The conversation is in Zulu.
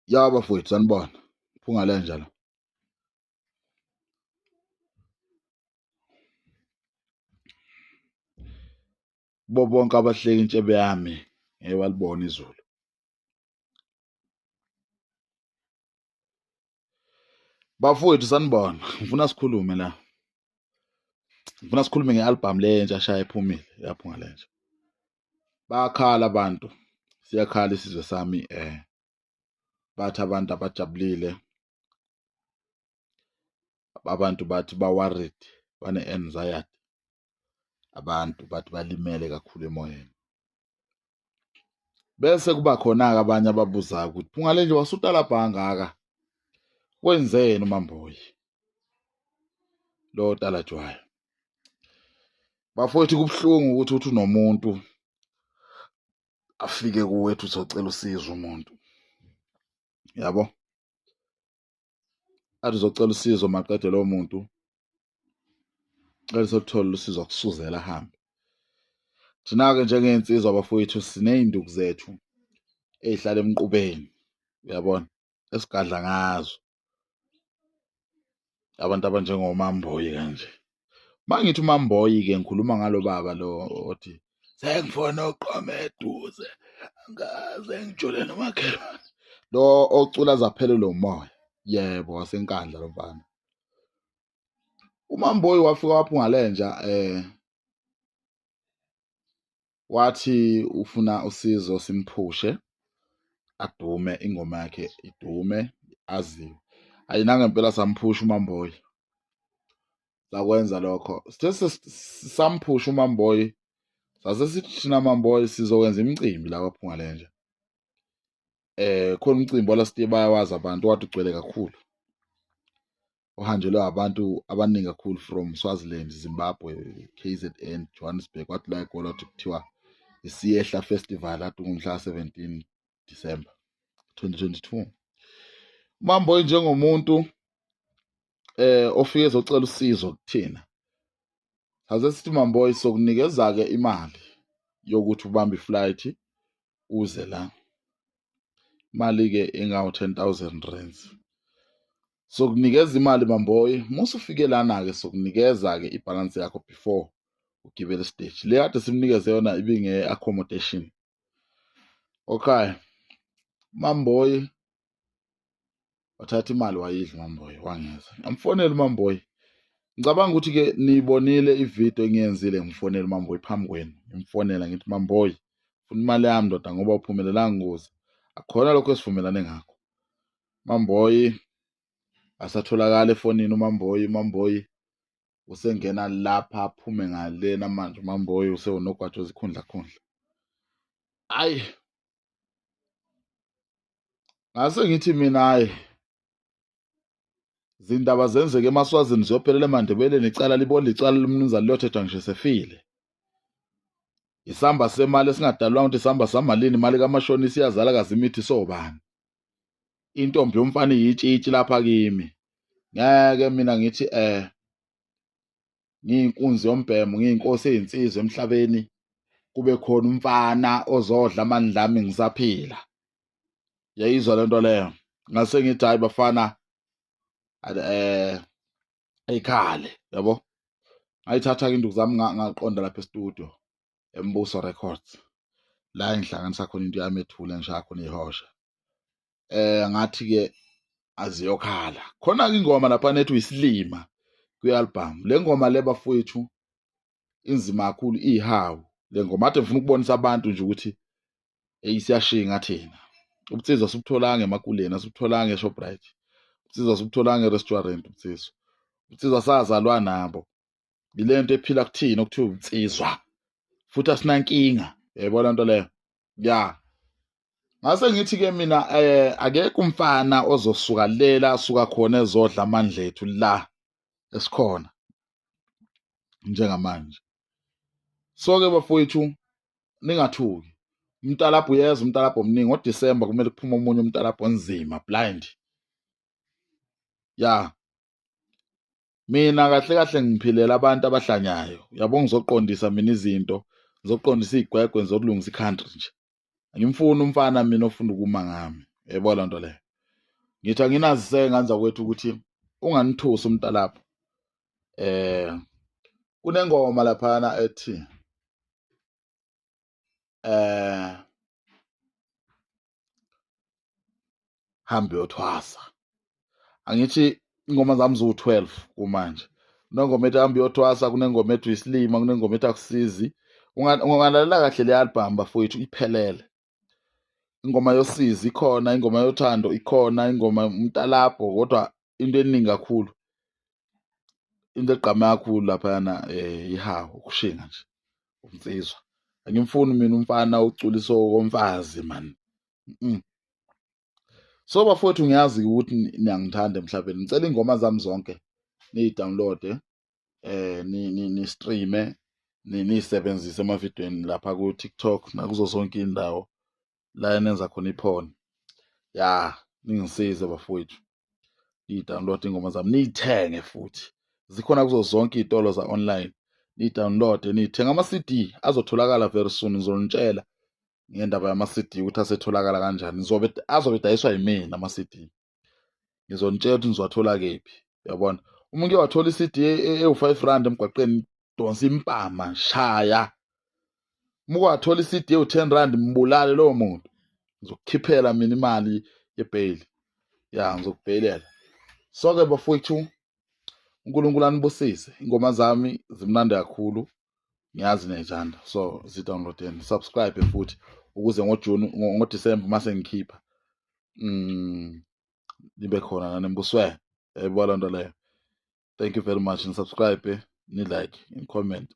Ya bafowethu sanibona. Phunga lenja la. Kubo bonke abahleka intshebe yami ngeke balibone izulu. Bafowethu sanibona. Ngifuna sikhulume la. Ngifuna sikhulume nge-album le entsha shaya ephumile yaphunga lenja. Bayakhala abantu. Siyakhala isizwe sami bathi abantu abajabulile abantu bathi ba-worried bane-anxiety abantu bathi balimele kakhulu emoyeni bese kuba khona-ke abanye ababuzayo ukuthi phungale nje wasutalabha kangaka wenzeni umamboyi lo talajwayo bafowethu kubuhlungu ukuthi uthi unomuntu afike kuwe ethi uzocela usizo umuntu yabo athi uzocela usizo maqede lowo muntu cela soluthole usizo akusuzela ahambe thina-ke njengey'nsizwa bafowethu siney'nduku zethu ey'hlala emqubeni uyabona esigadla ngazo abantu abanjengomamboyi kanje uma ngithi umamboyi-ke ngikhuluma ngalo baba lo othi sengifuna uqoma eduze angaze ngijule nomakhelwane lo ocula zaphelelwe umoya yebo wasenkandla lo mfana umamboyi wafika waphunga lenja wathi ufuna usizo simphushe adume ingoma yakhe idume aziwe ayi nangempela samphusha umamboyi sakwenza lokho sithe samphusha umamboyi sase sithi thina mamboyi sizokwenza imicimbi la kwaphunga lenja khona umcimbi wala sitiye bayawazi abantu wathi ugcwele kakhulu ohanjelwe abantu abaningi kakhulu from Swaziland, Zimbabwe, KZN, Johannesburg wathi la eGoli wathi kuthiwa isiyehla festival athi ngomhla 17 December 2022 Mamboyi njengomuntu ofike ezocela usizo kuthina saze sithi Mamboyi sokunikeza ke imali yokuthi ubambe iflight uze la imali ke ingawu 10000 rands sokunikeza imali mamboyi musufike lana-ke sokunikeza-ke ibhalansi yakho before ugibele stage le kade simnikeze yona ibinge-accommodation okay mamboyi wathatha imali wayidla mamboyi wangeza ngamfonela umamboyi ngicabanga ukuthi-ke niyibonile ividiyo engiyenzile ngifonela umamboyi phambi kwenu ngimfonela ngithi mamboyi funa imali yami ndoda ngoba uphumelelanga ngozi akukhona lokho esivumelane ngakho Mamboyi asatholakala efonini uMamboyi uMamboyi usengena lapha aphume ngalena manje uMamboyi usewunogwajo zikhundla khundla ayi ngase ngithi mina hayi zindaba zenzeke emaswazini ziyophelela emandebeleni icala libona icala lomnumzane liyothethwa ngisho sefile isamba semali esingadalwanga ukuthi isamba samalini imali kamashonisa iyazala kazimithi sobani intombi yomfana iyitshitshi lapha kimi ngeke mina ngithi ngiyinkunzi yombhemo ngiyinkosi eyinsizwa emhlabeni kube khona umfana ozodla amandla ami ngisaphila yayizwa lento leyo ngase ngithi hayi bafana eyikhale yabo ngayithatha ke induku zami ngaqonda lapha e-studio eMbuso Records la engihlanganisa khona into yami ethule ngishaya khona ihosha ngathi ke aziyokhala khona ke ingoma lapha nethi uyisilima kwi-album le ngoma le bafowethu inzima kakhulu ihawu le ngoma ade ngifuna ukubonisa abantu nje ukuthi eyi siyashinga thina ubunsizwa asibutholanga emakuleni asibutholanga eShoprite ubunsizwa asibutholanga e-restaurant ubunsizwa ubunsizwa sazalwa nabo yile nto ephila kuthina okuthiwa ubunsizwa futhi asinankinga yayibona nto leyo ya ngase ngithi ke mina akekho umfana ozosuka lela asuka khona ezodla amandla ethu la esikhona njengamanje so ke bafowethu ningathuki umntalabho uyeza umntalabho omningi ngoDisemba kumele kuphume omunye umntalabho onzima blind ya mina kahle kahle ngiphilela abantu abahlanyayo yabo ngizoqondisa mina izinto ngizoqondisa iy'gwegwe ngizokulungisa i-country nje angimfuni umfana mina ofuna ukuma ngami yebo loo nto leyo Ngithi anginazise ngane zakwethu ukuthi unganithusi umntalapho. Kunengoma laphana ethi hambe uyothwasa. Angithi ingoma zami ziwu-12 kumanje. Kunengoma ethi hambe uyothwasa, kunengoma ethi uyisilima, kunengoma ethi akusizi. Ungalalela kahle le album bafowethu, iphelele. Ingoma yosizi ikhona, ingoma yothando ikhona, ingoma umntalabho, kodwa into eningi kakhulu, into egqame kakhulu laphayana ihawu, ukushinga nje unsizwa. Angimfuni mina umfana oculisa okomfazi man. So bafowethu, ngiyazi ukuthi niyangithanda emhlabeni. Ngicela ingoma zami zonke niyi-download-e, ni-stream-e, niyisebenzise emavidweni lapha ku-TikTok nakuzo zonke iy'ndawo la enenza khona iphoni. Ya, ningisize bafowethu, niyi-download ingoma zami, niyithenge futhi. Zikhona kuzo zonke iy'tolo za-online, niyi-download, niyithenge. Ama-CD azotholakala very soon, ngizonitshela ngendaba yama-CD ukuthi asetholakala kanjani. Ngizobe azobe edayiswa yimina ama-CD, ngizonitshela ukuthi ngizowathola kephi. Uyabona, uma uke wathola i-CD ewu-5 rand emgwaqeni, donsa impama, shaya. Uma uke wathola i-CD ewu-10 rand, mbulale lowo muntu. Ngizokukhiphela mina imali yebheyili, ya, ngizokubheyilela. So-ke bafowethu, uNkulunkulu anibusise. Ingoma zami zimnandi kakhulu, ngiyazi niyayithanda, so zi-downloadeni, subscribe futhi ukuze ngoJune, ngoDecember mase ngikhipha nibe khona nani embusweni. Yayibona loo nto leyo. Thank you very much. Ni-subscribe, ni-like, ni-comment.